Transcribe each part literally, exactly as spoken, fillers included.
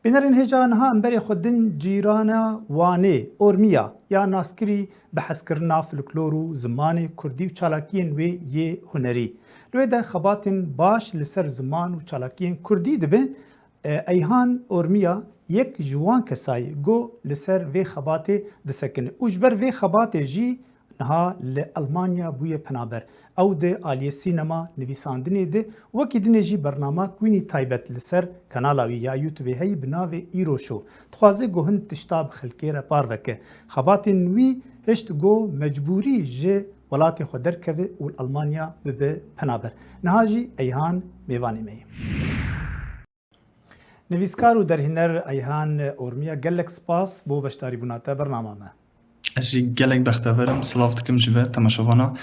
Bînerên hêja niha em berê xwe din cîrana Wanê, Ormiya, ya naskirî bi hezkirina folklor û zimanê kurdî û çalakiyên wê yê hunerî. Li wê de xebatên baş li ser ziman û çalakiyên kurdî dibe. E, Eyhan Ormiya yek ji wan kesayî go li ser vê xebatê disekine û ji ber vê xebatê jî niha li Elmanya bûye penaber. Ew di aliyê sînema, nivîsandinê de wekî dinê jî bernama Queenie taybet li ser kanala wî ya YouTube-ê heyî bi navê Îro Show. Dixwaze ku hin tişta bi xelkê re parve ke. Xebatên wî hişt ku mecbûrî ji welatê xwe derkeve û li Elmanya bibe penaber. Niha jî Eyhan mêvanê me ye. Nivîskar û derhîner Eyhan Ormiya, gelek spas bo beşdarîbûna te bernama me. Ez jî gelek bextever im, silav dikim ji we temaşevana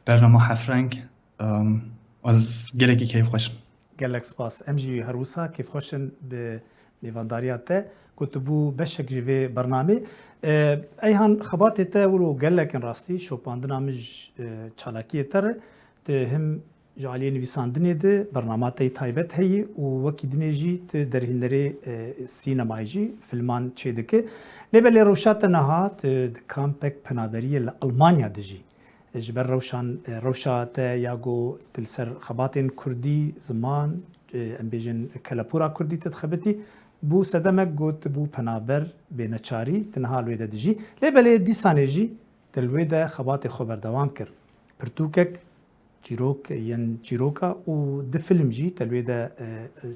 bernama Hefreng. Em, ez gelekî keyfxweş im. Gelek spas. Em jî her wisa keyfxweş in bi mêvandariya te ku tu bû beşek ji vê bernamê. E, Eyhan, xebatê te wilo gelek in rastî, şopandina min ji, e, çalakiyê te re. Tu him ji aliyê nivîsandinê de bernama te yê taybet heye û wekî dinê jî tu derhînerê, e, sînemayê jî filman çêdike. Lê belê rewşa te niha tu di kampek penaberiyê li Elmanya dijî. Ji ber rewşan, e, rewşa te ya ku tu li ser xebatên kurdî, ziman, e, em bêjin kelepûra kurdî tu dixebitî, bû sedemek ku tu bû penaber bê neçarî, tu niha li wê de dijî. Lê belê dîsanê jî tu li wê de xebatê xwe berdewam kir. Pirtûkek çîrok, yên çîroka û du film jî te li wê de, e,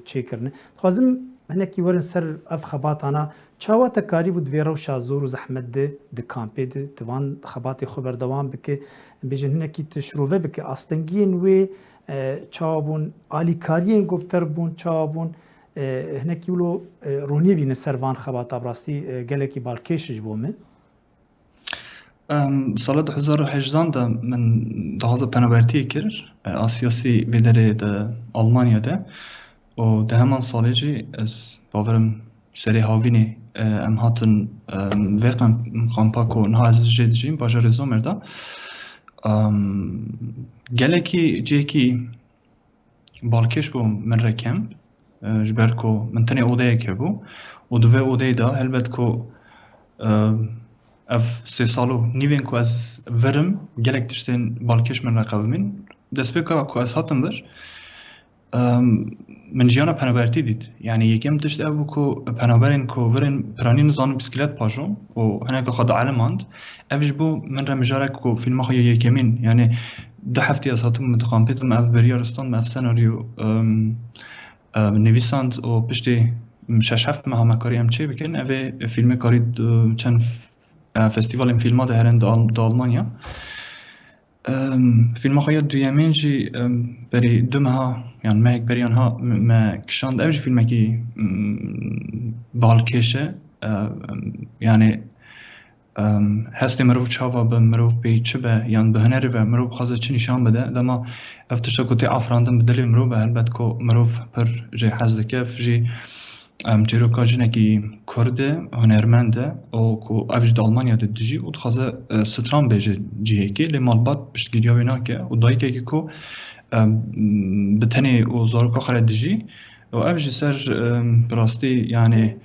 çêkirine. Dixwazim hinekî werin ser ev xebatana, çawa te karîbû di vê rewşa zor û zehmet de, di kampê de, di van xebatê xwe berdewam bike, em bêjin hinekî tu şirove bike, astengiyên wê, e, çawa bûn, alîkariyên ku bi te re bûn, çawa bûn, e, hinekî wilo, e, roniyê bîne ser van xebata, bi rastî, e, gelekî balkêş ji bo min. Em, sala du hezar û hejdan de min daxwaza penabertiyê kir, e, a siyasî vê derê di Almanya de. Û di heman salê jî ez bawerim serê havînê, e, em hatin, em, vê kamp-, kampa ku niha ez jê dijîm, bajarê Zomer de. Em, gelekî cihekî balkêş bû min re kem, e, ji ber ku min tenê odeyek hebû û di vê odeyê de helbet ku, e, ev sê sal û nîvên ku ez vir im, gelek tiştên balkêş min re qewimîn. Destpêka ku ez hatim vir, e, min jiyana penabertî dît. Yanî yekem tişt ev bû ku penaberên ku vir in piranî nizanin bîsklet pajon û hineka xwe dielimand. Ev ji bo min re mijarek ku fîlma xwe ya yekemîn, yanî du heftê ez hatim min di kampê de, min ev biryar stand, min ev senaryo, em, em, nivîsand û piştî şeş heft meha me karî em çê bikin. Ev ê fîlmê karî di çend, e, festîvalên fîlma de herin di Al-, di Almanya. Em, fîlma xwe ya duyemîn jî, em, berî du meha, yan mehek berî anha me, me kişand. Ev jî fîlmekî, em, balkêş e. Em, yanî, em, hestê mirov çawa be, mirov pê çi be, yan bi hunerê ve mirov dixwaze çi nîşan bide. Dema ev tişta ku tê afirandin bi dilê mirov be, helbet ku mirov pir jê hez dike, ev jî, em, çîroka jinekî kurd e, hunermend e, û ku ev jî di Almanya de dijî û dixwaze, e, stran bêje cihekê, lê malbat piştgiriya wê nake û dayikekî ku, em, bi tenê û zaroka xwe re dijî û ev ji ser, em, bi rastî, yanî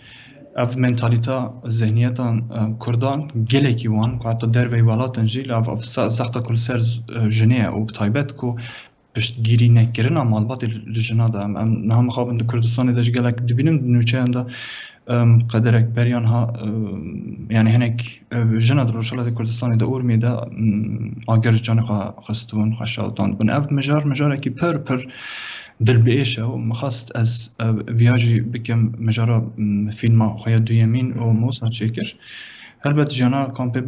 ev mentalîta, zehniyetan, em, kurdan gelekî wan ku heta derveyî welat in jî, lê ev, ev se-, zexta ku li ser z-, e, jinê ye û bi taybet ku piştgirî nekirina malbatê li jina de. Em, em niha mixabin di Kurdistanê de jî gelek dibînin di nûçeyan de, em, qederek beriya niha, em, yanî hinek, e, jina di Rojhilatê Kurdistanê de, Urmiyê de, em, agir ji canê xwe xistibûn, xwe şewitandibûn. Ev mijar, mijarekî pir, pir dilbiêş e û min xwest ez, e, viya jî bikim mijara, em, fîlma xwe ya duyemîn û Mosa çêkir. Helbet jiyana kampê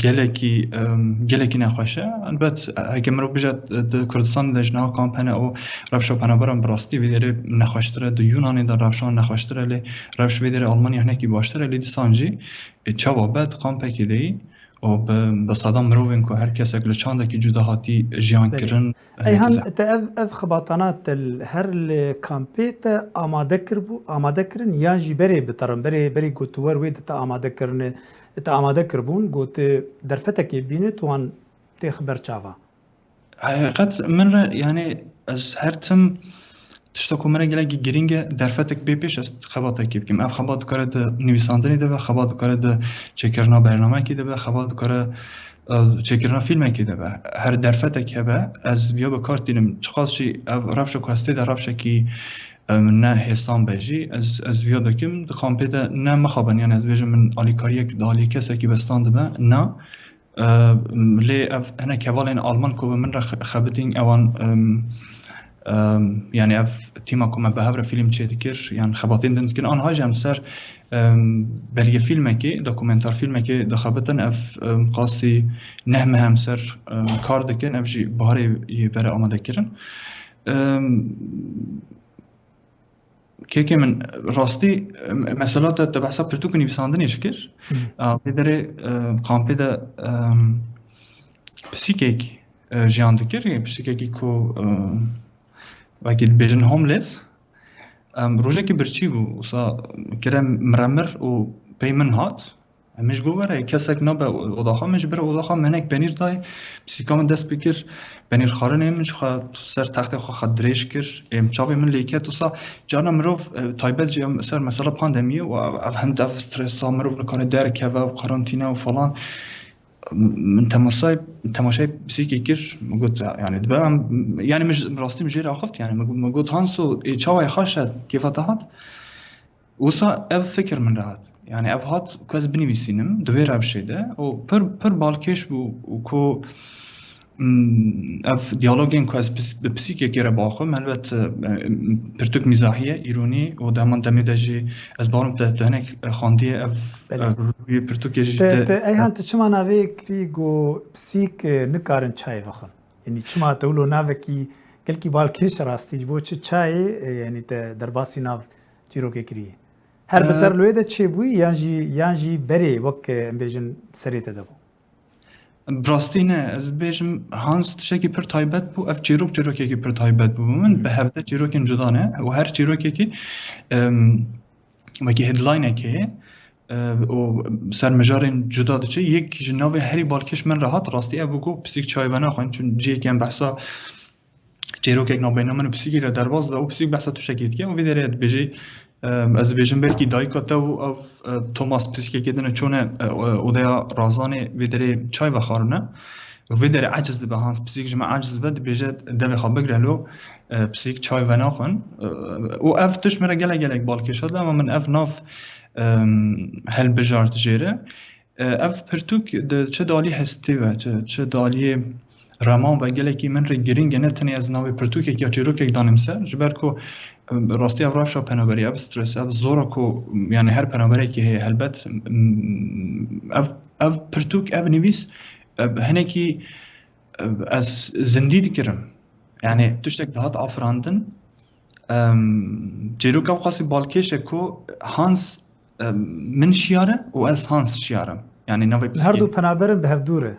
gelekî, em, gelekî nexweş e. Elbet, heke mirov bije, di Kurdistanê de jî niha kamp hene û rewşa penaberan bi rastî vê derê nexweştir e. Di Yunanê de rewşan nexweştir e, lê rewş vê derê Almanya hinekî baştir e. Lê dîsan jî, e, çawa be di kampekê de yî û bi, bi sedan mirovên ku her kesek li çandekî cuda hatî jiyan Belê. kirin, hinekî Eyhan, zehmet. te ev, ev xebatana te l-, her li kampê te amade kiribû, amade kirin yan jî berê bi te re, berê, berê ku tu wer wê de te amade kirine, te amade kiribûn, got, derfetekê bîne, tu wan têxi ber çava? Heqîqet min re, yanî ez her tim, Tişta ku min re gelekî girîng e, derfetek bê pêş ez xebatekê bikim. Ev xebat dikare di nivîsandinê de be, xebat dikare di çêkirina bernameyekê de be, xebat dikare, e, çêkirina fîlmekê de be. Her derfetek hebe, ez viya bi kar tînim. Çiqas jî ev rewşa ku ez tê de rewşekî, e, ne hêsan be jî, ez, ez viya dikim. Di kampê de ne mixabin, yani ez dibêjim min alîkariyek di alî kesekî be standibe, na. Em, lê ev hinek hevalên Alman ku bi min re xe-, xebitîn, ewan, em, em, yani ev tîma ku me bi hev re fîlm çêdikir, yan xebatên din dikin, anha jî em ser, em, belgefîlmekê, dokumentarfîlmekê dixebitin, ev, em, qasî neh meh em ser, em, kar dikin, ev jî biharê yê vere amade kirin. Em, Kekê min, rastî, em, mesela te, te behsa pirtûk û nivîsandinê jî kir. Hı. A, vê derê, e, kampê de, em, pisîkek, e, jiyan dikir, pisîkekî ku, e, wekî dibêjin homeless. Em, rojekî birçî bû, wisa kire miremir û pey min hat. Em ji got were, kesek nabe odaxa min, ji ber odaxa min hinek penîr dayê, pisîka min dest pê kir, penîr xwarinê min ji xwe ser textê xwe xwe dirêj kir, êm çavê min lê ket. Wisa carna mirov, e, taybet jî em ser mesela pandemiyê û ev, ev hind ev stresa mirov nikare derkeve û karantîne û falan. Min temasay, temaşay pisîkê kir, min got, yani dibe em, yani min ji, rastî min jê re axift, yani min, min got, Hanso, ê çawa ye, xweş e, kêfa te hat? Wisa ev fikir min re hat. Yani ev hat ku ez binivîsînim di wê rewşê de û pir, pir balkêş bû û ku, mm, ev diyalogên ku ez pis-, bi pisîkekê re biaxivim, helbet, e, pirtûk mîzahî ye, îronî û di heman demê de jî ez bawerim te, te hinek xandiye ev, Belê. ev rûyê pirtûkê jî Te, te. te Eyhan, tu çima navê kirî ku pisîk, e, nikarin çayê vexwin? Yanî çima te wilo navekî gelkî balkêş rastî ji bo çi çayê, e, yanî te derbasî nav çîrokê kirî? Her bi Ee, terloyê de çêbûyî yan jî, yan jî berê wek, e, em bêjin serê te de bû? Bi rastî ne. Ez bêjim Hans tiştekî pir taybet bû. Ev çîrok çîrokekî pir taybet bû. Min Hı hı. bi hevde çîrokên cuda ne. Û her çîrokekî, em, wekî headlinekê, e, û ser mijarên cuda diçe. Yek ji navê herî balkêş min re hat. Rastî ev bû ku pisîk çay venaxwin. Çun cihekî em behsa çêrokek navbeyna min û pisîkî re derbas dibe û pisîk behsa tiştekî dike û vê derê dibêjî, e, ez dibêjim belkî dayika te û ev, e, Thomas pisîkekê din çûne, e, odeya Razanê vê derê çay vexwarine. Û vê derê eciz dibe, Hans pisîk ji me eciz dibe, dibêje devê xwe bigre lo, e, pisîk çay venaxwin. E, û ev tişt min re gelek gelek balkêş hat, ama min ev nav, e, helbijart jê re. E, ev pirtûk di çi dalî hestê ve, çi, çi daliyê reman ve gelekî min re girîng e, ne tenê ez navê pirtûkek ya çîrokek danim ser, ji ber ku, e, rastî ev rewşa penaberî, ev stres, ev zora ku, yani her penaberekê heye helbet, m, ev, ev pirtûk, ev nivîs, e, hinekî, e, ez zindî dikirim. Yani tiştek dihat afirandin, Em, çîroka xwesî balkêş e ku Hans, em, min şiyar e û ez Hans şiyar im. Yani navê Her du pisîkê. penaberin bi hev dûr e.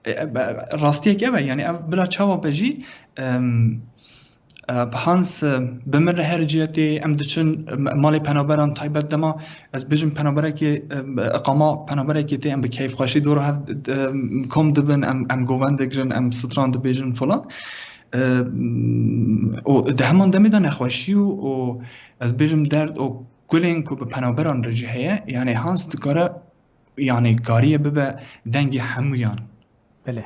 E, e, be-, rastiyek ev e, yani ev bila çawa be jî, em, e, Hans, e, bi min re her cihê tê, em diçin, em, malê penaberan taybet dema, ez bêjim penaberekê, em, eqama penaberekê tê, em bi keyfxweşî dor hev, em, kom dibin, em, em govend digrin, em stran dibêjin falan. Em, û di heman demê de nexweşî û, û ez bêjim derd û kulên ku bi penaberan re jî heye, yani Hans dikare, yani kariye bibe dengê hemûyan. Belê.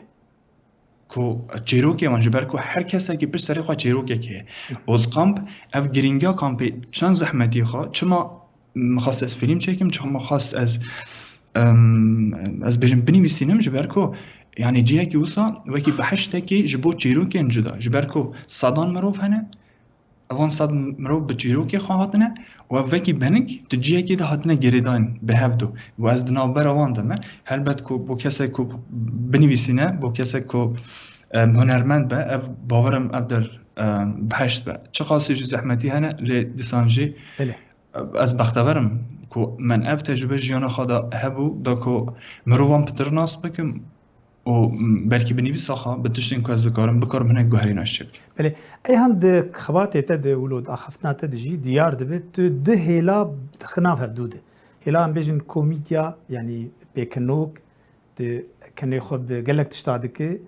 Ku çîrokê wan, ji ber ku her kesekî pişt serê xwe çîrokek heye. Û li kamp, ev girîngiya kampê çend zehmetî xwe, çima min xwest ez fîlm çêkim, çima xwest ez, em, ez bêjim binivîsînim, ji ber ku, yani cihekî wisa wekî behiştekî ji bo çîrokên cuda, ji ber ku sedan mirov hene, evan sed mirov bi çîrokê xwe hatine û ev wekî benik di cihekî de hatine girêdayîn bi hev du. Û ez di navbera wan de me. Helbet ku bo kesek ku binivîsîne, bo kesek ku, em, hunermend be, ev bawerim ev der, em, behişt be. Çiqasî jî zehmetî hene, lê dîsan jî Belê. ez bextever im ku min ev tecrube jiyana xwe de hebû, da ku mirovan pitir nas bikim û belkî bi nivîsa xwe, bi tiştên ku ez dikarim, bikarim hinek guherîna ji çê bikim. Belê, Eyhan, di xebatê te de wilo di axaftina te de jî diyar dibe, tu du hêla dixî nav hevdû de. Hêla em bêjin komîdya, yanî pêkenok, di kenê xwe bi gelek tişta dike,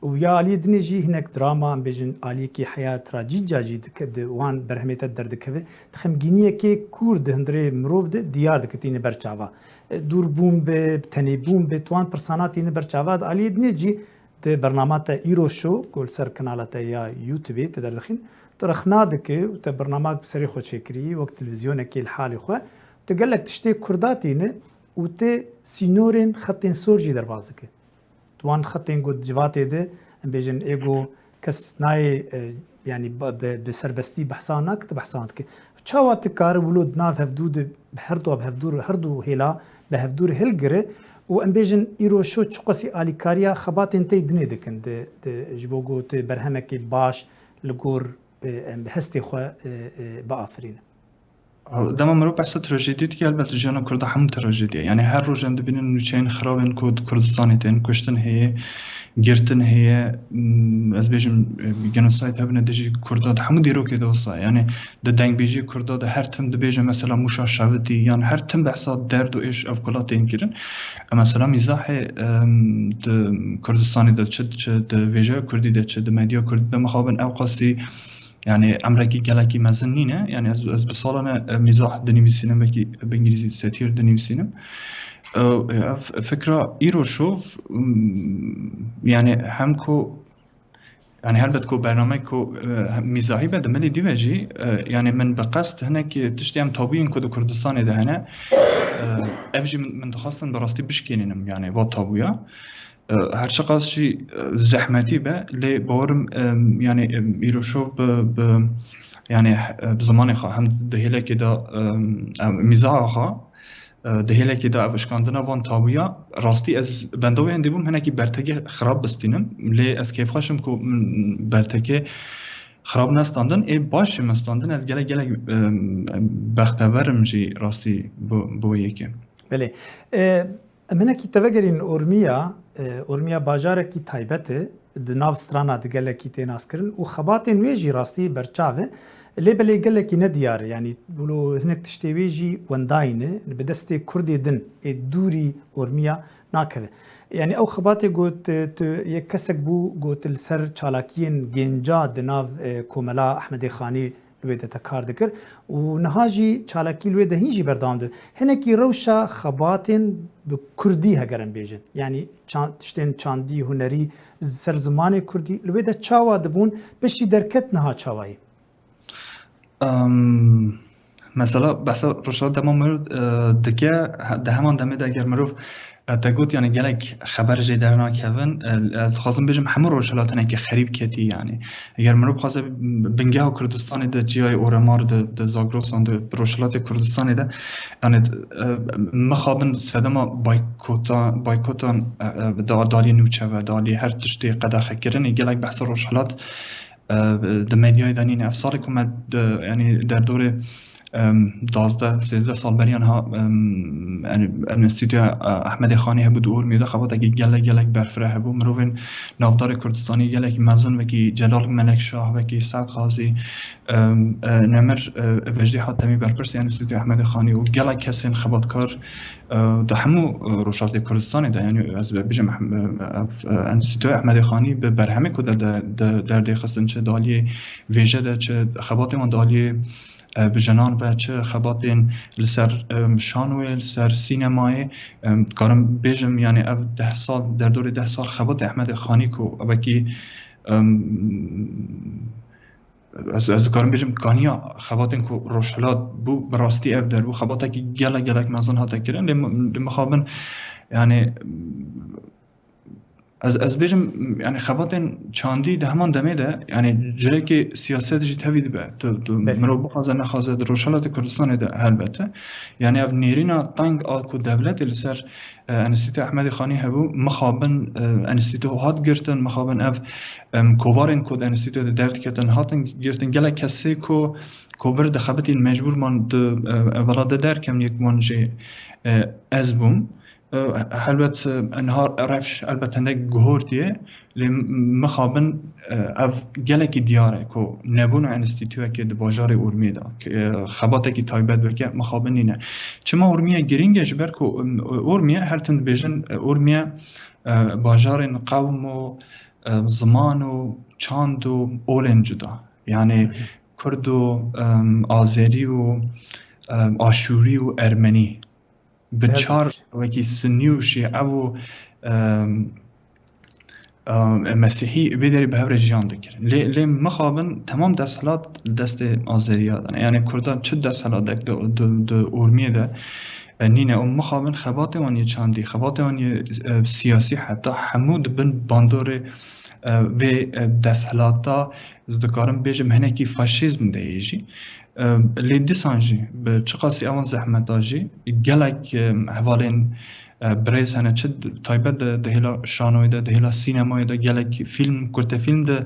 Û ya aliyê dinê jî hinek drama, em bêjin aliyekî heya trajîdya jî dike, di wan berhemê te derdikeve. Di xemgîniyekê kûr di hundirê mirov de diyar dike, tîne ber çava. E, dûrbûn be, tenêbûn be, tu wan pirsana tîne ber çava. Di aliyê dinê jî di bernama te Îro Show, ku li ser kanala te ya YouTube te derdixîn, tu rexna dike û te bernamak bi serê xwe çêkirî, wek televîzyonekê li halê xwe. Tu gelek tiştê Kurda tîne û tê sînorên xetên sor jî derbas dike. Di wan xetên ku di civatê de, em bêjin, ê ku kes nayê, e, yanî ba-, bi, bi serbestî behsa nake, tu behsa dike. Çawa tu kare wilo di nav hevdû de, bi herdu, bi hevdû, herdu hêla bi hevdû re hilgire û, em bêjin, Îro Show çiqasî alîkariya xebatên te yê dinê dikin, di, di, ji bo ku tu berhemekê baş li gor, e, em, hestê xwe, e, e, biafirîne? Dema mirov behsa trajedî dike, helbet jiyana Kurda hemû trajedî ye. Yanî her roj em dibînin nûçeyên xirab ên ku di Kurdistanê tên, kuştin heye, girtin heye, m, ez bêjim, e, genosayd hebine dijî Kurda di hemû dîrokê de wisa. Yanî di dengbêjiyê Kurda de her tim dibêje mesela Mûşa şewitî, yan her tim behsa derd û êş ev kula tên kirin. E, mesela mîzahê, em, di Kurdistanê de çi, çi di vêjeya Kurdî de, çi di medya Kurdî de mixabin ew qasî, yanî emrekî gelekî mezin nîne. Yanî ez, ez bi salan e, e, mîzah dinivîsînim, wekî bi îngilîzî setir dinivîsînim. E, ev fikra Îro Show, m, yanî hem ku, yanî helbet ku bernamek ku, e, mîzahî be, di milê dî ve jî, e, yanî min bi qest hinek tiştê em tabûyên ku di Kurdistanê de hene, e, ev jî min, min dixwastin bi rastî bişkênînim, yanî va tabûya. E, her çiqas jî, e, zehmetî be, lê bawerim, e, yanî, e, Îro Show bi, bi, yanî, e, bi zimanê xwe hem di hêlekê de, e, e, mîzaha xwe, e, di hêlekê de ev işkandina van tabûya, rastî ez benda wê hindê bûm, hinekî bertekê xirab bistînim, lê ez kêfxweş im ku min bertekê xirab nestandin, ê baş jî min standin, ez gelek, gelek, e, bextever im jî rastî bi, bi wê yekê. Belê. E, Em hinekî te vegerîn Urmiya, e, Urmiya bajarekî taybet e, di nav strana di gelekî tê naskirin û xebatên wê jî rastî berçav e. Lê belê gelekî nediyar e, yanî wilo hinek tiştê wê jî wendayî ne, bi destê Kurdê din ê dûrî Urmiya nakeve. Yanî ew xebatê got, e, tu yek kesek bû, got li ser çalakiyên gênca di nav, e, komela Ehmedê Xanî li wê de te kar dikir û niha jî çalakî li wê de hîn jî berdewam dibe. Hinekî rewşa xebatên bi kurdî, heger em bêjin, yanî çan-, tiştên çandî, hunerî, ser zimanê kurdî li wê de çawa dibûn, piştî derket niha çawa ye? Em, mesela behsa Rojhilata dema mirov, e, dike, he-, di heman demê de eger mirov E, te got, yanî gelek xeber jê dernakevin. E, ez dixwazim bêjim, hemû rojhilat hinekî xerîb ketî, yanî. Eger mirov bixwaze bingeha Kurdistanê de, ciyayê Oremar de, di Zagrosan de, bi rojhilatê Kurdistanê de, yanî, e, mixabin sedema baykota-, baykotan, e, e, da-, dalî nûçe ve, dalî her tiştê qedexekirinê, gelek behsa rojhilat, e, di medyayê de nîne. Ev salê ku me di, yanî derdorê, em, duwazdeh, sêzdeh sal beriya niha, em, en-, Enstîtuya, e, Ehmedê Xanî hebû di Urmiyê de, xebatekî gelek, gelek berfireh hebû. Mirovên navdarê Kurdistanî gelekî mezin, wekî Celal Melekşah, wekî Sead Xazî, em, e, Nemir, e, Vecdî Hatemî, berpirsê Enstîtuya Ehmedê Xanî û gelek kesên xebatkar, e, di hemû, e, Rojhilatê Kurdistanê de, yanî ez bêjim, ehm, e, ev, e, Enstîtuya Ehmedê Xanî bi berhemê ku de, de, de derdê xistin, çi di aliyê vêje de, çi xebatê wan di aliyê, e, bi jinan ve, çi xebatên li ser, em, şanoyê, li ser sînemayê, em, dikarim bêjim, yanî ev deh sal, derdorê deh sal xebatê Ehmedê Xanî ku wekî, em, ez, ez dikarim bêjim, kaniya xebatên ku Rojhilat bû, bi rastî ev der bû, xebatekî gelek, gelek mezin hate kirin, lê mi-, lê mixabin, yanî, ez, ez bêjim, yanî xebatên çandî di heman demê de, yanî cirekê siyaset jî tevî dibe. Tu, tu Belê. Mirov bixwaze nexwaze di Rojhilatê Kurdistanê de helbet e. Yanî ev nêrîna teng a ku dewletê li ser, e, Enstîtuya Ehmedê Xanî hebû, mixabin, e, enstîtu hat girtin, mixabin ev, em, kovarên ku di enstîtuya de derdiketin hatin girtin. Gelek kesê ku, ku vir dixebitîn mecbûr man di, e, ev welate derkevin, yek wan jî, e, ez bûm. E, helbet, e, niha rewş helbet hindek guhortiye, lê mixabin, e, ev gelekî diyar e ku nebûna enstîtuyekê di bajarê Urmiyê de, e, xebatekî taybet weke mixabin nîne. Çima Urmiye girîng e? Ji ber ku, e, Urmiye, her tim dibêjin, e, Urmiye, e, bajarên qewm û e, ziman û çand û olên cuda. Yani Kurd û, em, Azerî û, em, Aşûrî û Ermenî bi çar wekî Sinnî û Şîe û, em, em, Mesîhî vê derê bi hev re jiyan dikirin. Lê, lê mixabin temam desthilat li destê Azeriya de ne. Yani Kurdan çi desthilatek di, di, di Urmiyê de, e, nîne. Û mixabin xebatê wan yê çandî, xebatê wan yê, e, siyasî heta hemû di bin bandorê, e, vê, e, desthilata, ez dikarim bêjim, hinekî faşîzm de yê jî. E, lê dîsan jî, bi çiqasî ewan zehmeta jî, gelek, e, hevalên, e, birêz hene, çi di, taybet di, di hêla şanoyê de, di hêla sînemayê de, gelek fîlm, kurtefîlm di,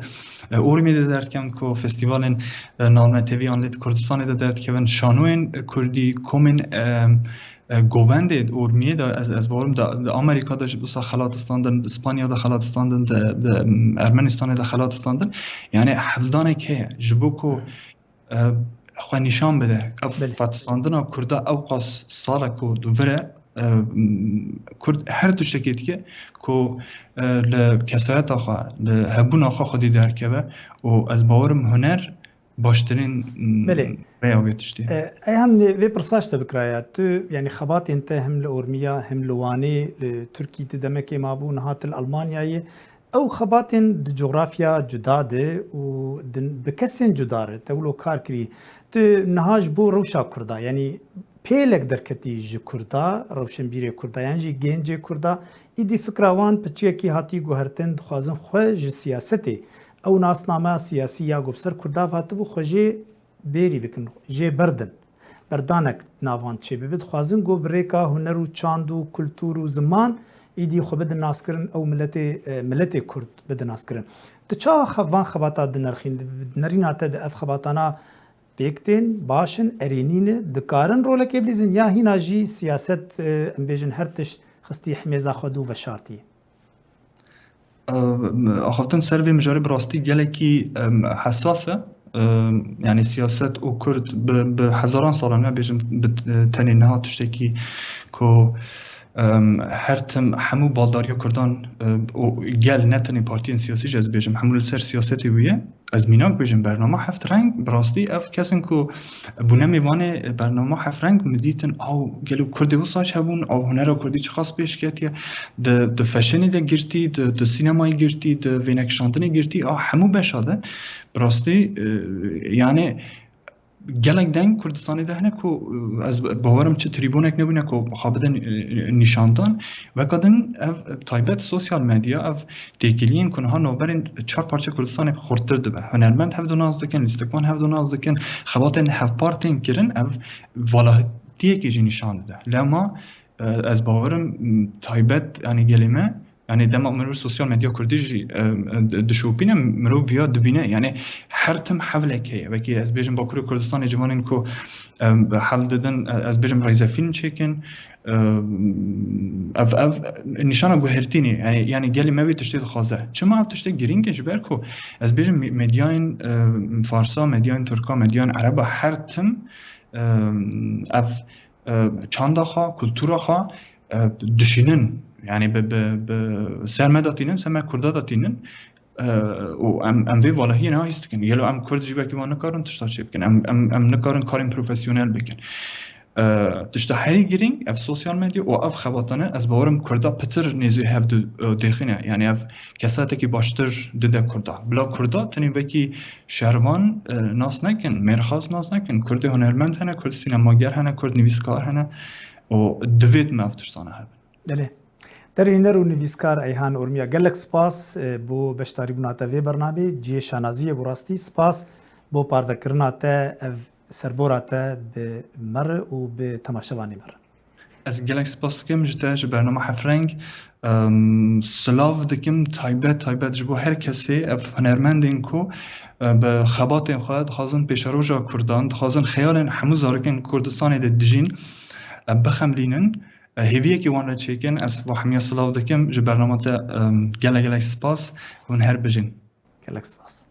e, Urmiyê de derdiken ku festîvalên, e, navnetewî yan lê di Kurdistanê de derdikevin, şanoyên kurdî, komên, e, e, govendê Urmiyê de, ez, ez bawerim di, di Amerîka de jî wisa xelat standin, di Spanya de xelat standin, di, di Ermenistanê de xelat standin. Yani hevdanek heye. Ji bo ku, e, xwe nîşan bide. Ev Belê. Fetistandina Kurda ew qas sal e ku di vir e, e, Kurd her tiştekê dike ku, e, li kesayeta xwe, li hebûna xwe xwedî derkeve û ez bawerim huner baştirîn, m, Belê. Rêya vê tiştê. E, Eyhan, vê pirsa ji te bikiraya. Tu, yani xebatên te hem li Ormiya, hem li Wanê, li Tirkî tu demekê mabû, niha tu li Almanyayê. Ew xebatên di cografya cuda de û di, bi kesên cuda re te wilo kar kirî. Tu niha ji bo rewşa Kurda, yani pêlek derketî ji Kurda, rewşenbîrê Kurda, yan jî gencê Kurda, îdî fikra wan piçiyekî hatî guhertin, dixwazin xwe ji siyasetê, ew nasname siyasî ya ku bi ser Kurda hatibû, xwe jê bêrî bikin, jê berdin. Berdanek navan çêbibe, dixwazin ku bi rêka huner û çand û kultur û ziman îdî xwe bidin naskirin, ew miletê, e, miletê Kurd bidin naskirin. Tu çawa xe-, van xebata dinirxîn, di nerîna te de ev xebatana pêk tên, baş in, erênî ne, dikarin rolekê bilîzin ya hîna jî siyaset, e, em bêjin her tişt xistî himêza xwe dû veşartî? Axaftin ser vê mijarê bi rastî gelekî, em, hesas e. Em, yani siyaset û Kurd bi, bi hezaran salan, ne bêjim bi, e, tenê niha tiştekî ku, em, her tim hemû baldariya Kurdan, e, û gel ne tenê partiyên siyasî jî ez bêjim hemû li ser siyasetê bûye. Ez mînak bêjim, bernama Heft Reng, bi rastî ev kesin ku bûne mêvanê bernama Heft Reng, min dîtin, aw, gelo Kurdê wisa jî hebûn, aw, hunera Kurdî çiqas pêş ketiye, di, di feşenê de girtî, di, di sînemayê girtî, di vênekişandinê girtî, a hemû beşa de, bi rastî, e, yani, gelek deng Kurdistanê de hene ku, e, ez bawerim çi trîbonek nebûne ku xwe bidin, e, nîşandan. Weka din ev taybet sosyal medya, ev têkiliyên ku niha navberên çar parçe Kurdistanê xurttir dibe. Hunermend hevdu nas dikin, lîstikvan hevdu nas dikin, xebatên hevpar tên kirin, ev valahitiyekê jî nîşan dide. Lema, e, ez bawerim, m, taybet, yani gelê me, yani dema mirov sosyal medya Kurdî jî, e, e, di-, dişopîne, mirov viya dibîne. Yani her tim hewlek heye. Wekî ez bêjim Bakurê Kurdistanê ciwanên ku, e, hewl didin, e, ez bêjim rêzefîlm çêkin, e, ev, ev nîşana guhertînê. Yani, yani gelê me vê tiştê dixwaze. Çima ev tiştê girîng e? Ji ber ku ez bêjim me-, medyayên, e, Farsa, medyayên Tirka, medyayên Ereba her tim, e, ev e, çanda xwe, kultura xwe, e, dişînin. Yani bi, bi, bi ser me de tînin, ser me Kurda de tînin. E, û em, em vê valahiyê niha hîs dikin. Gelo em Kurd jî wekî wan nikarin tişta çê bikin. Em, em, em nikarin karên profesyonel bikin. E, tişta herî girîng ev sosyal medya û ev xebatane, ez bawerim Kurda pitir nêzî hev di, e, dêxîne. Yani ev kesayetekî baştir dide Kurda. Bila Kurda tenê wekî şervan, e, nas nekin, mêrxas nas nekin. Kurdê hunermend hene, Kurd sînemager hene, Kurd nivîskar hene û divêt me ev tiştane hebin. Belê. Derhêner û nivîskar Eyhan Urmiya, gelek spas, e, bo beşdarîbûna te vê bernamê. Cihê şanaziyê bo rastî. Spas bo parvekirina te, ev serbora te bi me re û bi temaşevanê me re. Ez gelek spas dikim ji te, ji bernama Hefreng. Em, silav dikim taybet, taybet ji bo her kesê, ev hunermendên ku, e, bi xebatên xwe dixwazin pêşeroja Kurdan, dixwazin xeyalên hemû zarokên Kurdistanê de dijîn, e, bixemlînin. E, hêviyekî wan re çêkin. Ez bo hemiya silav dikim. Ji bernama te, em, gelek, gelek spas. Hûn her bijîn. Gelek spas.